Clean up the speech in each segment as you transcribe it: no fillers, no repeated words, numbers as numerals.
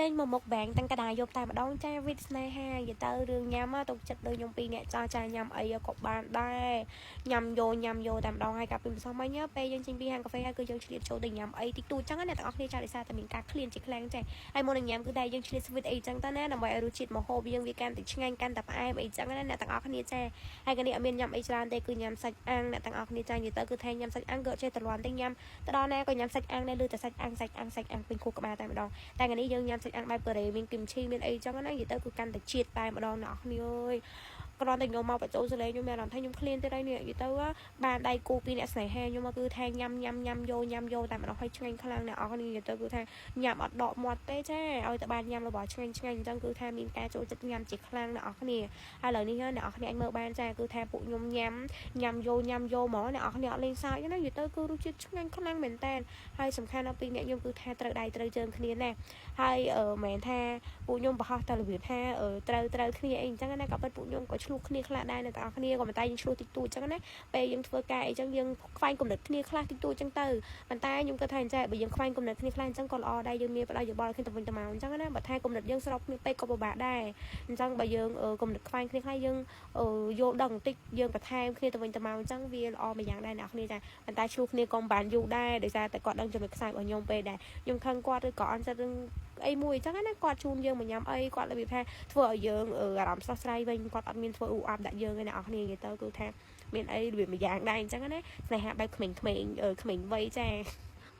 ចេញមកមុខបាំងតាំងកដាយប់តែម្ដងចាវិតស្នេហានិយាយទៅរឿងញ៉ាំទុកចិត្តដូចខ្ញុំពីរអ្នកចាចាញ៉ាំអីក៏បានដែរញ៉ាំយោញ៉ាំយោតែម្ដងហើយកាលពីម្សិលមិញពេលយើងចេញពីហាងកាហ្វេហើយគឺយើងឆ្លៀតចូលទៅញ៉ាំអីតិចតួចចឹងណាអ្នកទាំងអស់គ្នាចាដោយសារតែមានការឃ្លានជាខ្លាំងចាហើយមុននឹងញ៉ាំគឺតែយើងឆ្លៀតស្វីតអីចឹងទៅណាដើម្បីឲ្យរសជាតិម្ហូបយើងវាកាន់តែឆ្ងាញ់កាន់តែផ្អែមអីចឹងណាអ្នកទាំងអស់គ្នាចាហើយកនេះអត់មានញ៉ាំអីច្រើនទេគឺញ៉ាំសាច់អាំងអ្នកទាំងអស់គ្នាចានិយាយទៅគឺថាញ៉ាំសាច់អាំងគឺអត់ចេះទ្រាំទេញ៉ាំទៅដល់ណាក៏ញ៉ាំសាច់អាំងដែរឬតែសាច់អាំងសាច់អាំងសាច់អាំងពេញខួរក្បាលតែម្ដងតែថ្ងៃនេះយើងញ៉ាំសាច់អាំងបែបកូរ៉េមានគីមឈីមានអីចឹងណានិយាយទៅគឺកាន់តែជាតិតែម្ដងអ្នកនរគ្នាអើយគ្រាន់តែខ្ញុំមកបញ្ចូលសលេងខ្ញុំមានអារម្មណ៍ថាខ្ញុំឃ្លានទៀតហើយនេះនិយាយទៅបានដៃគូពីអ្នកស្នេហាខ្ញុំមកគឺថាញ៉ាំញ៉ាំញ៉ាំយោញ៉ាំយោតែម្ដងហើយឆ្ងាញ់ខ្លាំងអ្នកនរគ្នានិយាយទៅគឺថាញ៉ាំអត់ដកមាត់ទេចាឲ្យតែបានញ៉ាំរបស់ឆ្ងាញ់ឆ្ងាញ់អញ្ចឹងគឺថាមានការចូលចិត្តញ៉ាំជាខ្លាំងអ្នកនរគ្នាហើយឥឡូវនេះអ្នកនរគ្នាអាចមើលបានចាគឺថាពួកខ្ញុំញ៉ាំញ៉ាំយោញ៉ាំយោហ្មងអ្នកនរគ្នាអត់លេងសើចទេណានិយាយទៅគឺរសជាតិឆ្ងាញ់ខ្លាំងមែនតើហើយសំខាន់ដល់ពីអ្នកខ្ញុំគឺថាត្រូវដៃត្រូវជើងគ្នាណាហើយមិនមែនថាពួកខ្ញុំបង្ហោះតែរបៀបថាត្រូវត្រូវគ្នាអីអញ្ចឹងណាក៏ពិតពួកខ្ញុំក៏ឆ្លោះគ្នាខ្លះដែរអ្នកទាំងអស់គ្នាក៏ប៉ុន្តែយើងឆ្លោះតិចតួចអញ្ចឹងណាពេលយើងធ្វើការអីចឹងយើងខ្វែងគំនិតគ្នាខ្លះតិចតួចអញ្ចឹងទៅប៉ុន្តែខ្ញុំគិតថាអញ្ចឹងបើយើងខ្វែងគំនិតគ្នាខ្លះអញ្ចឹងក៏ល្អដែរយើងមានផ្ដល់យោបល់គ្នាទៅវិញទៅមកអញ្ចឹងណាបើថាគំនិតយើងស្របគ្នាពេកក៏ពិបាកដែរអញ្ចឹងបើយើងគំនិតខ្វែងគ្នាខ្លះយើងយល់ដឹងបន្តិចយើងបន្ថែមគ្នាទៅវិញទៅមកអញ្ចឹងវាល្អមួយយ៉ាងដែរអ្នកគ្នាចាប៉ុន្តែឆ្លោះគ្នាក៏មិនបានយូរដែរដោយសារតែគាត់ដឹងចំណុចខ្សោយរបស់ខ្ញុំពេលដែរខ្ញុំខឹងគាត់ឬក៏អន់ចិត្តរឿងអីមួយអញ្ចឹងណាគាត់ជូនយើងមកញ៉ាំអីគាត់របៀបថាធ្វើឲ្យយើងអារម្មណ៍ស្រស់ស្រាយវិញគាត់អត់មានធ្វើអ៊ូអាប់ដាក់យើងឯអ្នកនរគ្នានិយាយទៅគឺថាមានអីរបៀបមួយយ៉ាងដែរអញ្ចឹងណាស្នេហាបែបក្មេងៗក្មេងវ័យចា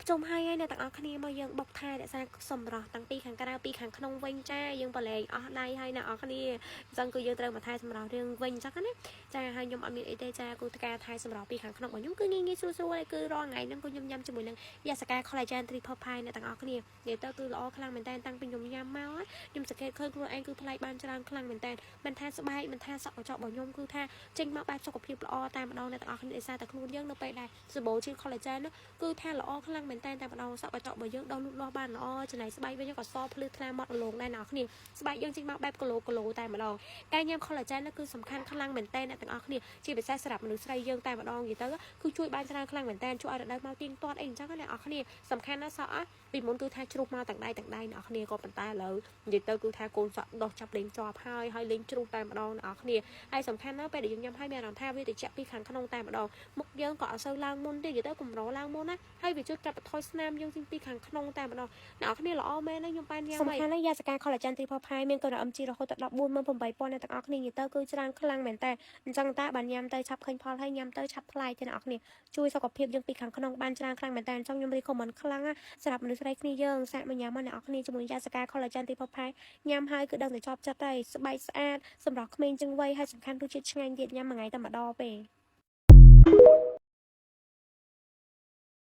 ភ្ជុំហើយហើយអ្នកទាំងអស់គ្នាមកយើងបុកថែរក្សាសម្រស់តាំងពីខាងក្រៅពីខាងក្នុងវិញចាយើងប្រឡែងអស់ដៃហើយអ្នកនរគ្នាអញ្ចឹងគឺយើងត្រូវមកថែសម្រស់រឿងវិញអញ្ចឹងណាចាហើយខ្ញុំអត់មានអីទេចាគឺការថែសម្រស់ពីខាងក្នុងរបស់ខ្ញុំគឺងាយងាយស្រួលស្រួលហើយគឺរាល់ថ្ងៃហ្នឹងគឺខ្ញុំញ៉ាំជាមួយនឹងយ៉ាសកា collagen triple pie អ្នកទាំងអស់គ្នានិយាយទៅគឺល្អខ្លាំងមែនតើតាំងពីខ្ញុំញ៉ាំមកខ្ញុំសង្កេតឃើញខ្លួនឯងគឺប្លែកបានច្រើនខ្លាំងមែនតើមិនថាស្បែកមិនថាសក់កញ្ចក់របស់ខ្ញុំគឺថាចេញមកបែបសុខភាពល្អតែម្ដងអ្នកទាំងអស់គ្នាដោយសារតែខ្លួនយើងនៅពេលដែលសម្បូរជាតិ collagen គឺថាល្អខ្លាំងមែនតើតែម្ដងសក់កញ្ចក់របស់យើងដោះលូតលាស់បានល្អចំណែកស្បែកវិញក៏សភ្លឺថ្លាម៉ត់រលោងដែរអ្នកនរគ្នាស្បែកយើងចេញមកបែបគីឡូគីឡូតែម្ដងការញ៉ាំ collagen គឺសំខាន់ខ្លាំងមែនតើអ្នកទាំងអស់គ្នាជាពិសេសសម្រាប់មនុស្សស្រីយើងតែម្ដងនិយាយទៅគឺជួយបានច្រើនខ្លាំងមែនតើជួយឲ្យរដូវមកទៀងទាត់អីអញ្ចឹងណាអ្នកនរគ្នាសំខាន់ណាស់សក់ពីមុនគឺថាជ្រុះមកទាំងដៃទាំងដៃអ្នកនរគ្នាក៏ប៉ុន្តែឥឡូវនិយាយទៅគឺថាកូនសក់ដោះចាប់លេងជាប់ហើយហើយលេងជ្រុះតែម្ដងអ្នកនរគ្នាហើយសំខាន់ណាស់ពេលដែលយើងញ៉ាំហើយមានអារម្មណ៍ថាវាត្រជាក់ពីខាងក្នុងតែម្ដងមុខយើងក៏អត់សូវឡើងមុនទេនិយាយទៅកម្រឡើងមុនណាហើយវាជួយកាត់បន្ថយស្នាមយើងចេញពីខាងក្នុងតែម្ដងអ្នកនរគ្នាល្អមែនណាខ្ញុំបានញ៉ាំសំខាន់ណាស់យ៉ាសកា collagen triple pie មានកម្រិត MG រហូតដល់148,000អ្នកទាំងអស់គ្នានិយាយទៅគឺច្រើនខ្លាំងមែនតើអញ្ចឹងតើបានញ៉ាំទៅឆាប់ឃើញផលហើយញ៉ាំទៅឆាប់ប្លែកទេអ្នកនរគ្នាជួយសុខភាពយើងពីខាងក្នុងបានច្រើនខ្លាំងមែនតើអញ្ចឹងខ្ញុំ recommend ខ្លាំងណាសម្រាប់មនុស្សស្រីគ្នាយើងសាកមកញ៉ាំមកអ្នកនរគ្នាជាមួយយ៉ាសកា collagen triple pie ញ៉ាំហើយគឺដឹងតែជាប់ចិត្តហើយស្បែកស្អាតសម្រស់ក្មេងជាងវ័យហើយសំខាន់រសជាតិឆ្ងាញ់ទៀតញ៉ាំមួយថ្ងៃតែម្ដងទេ។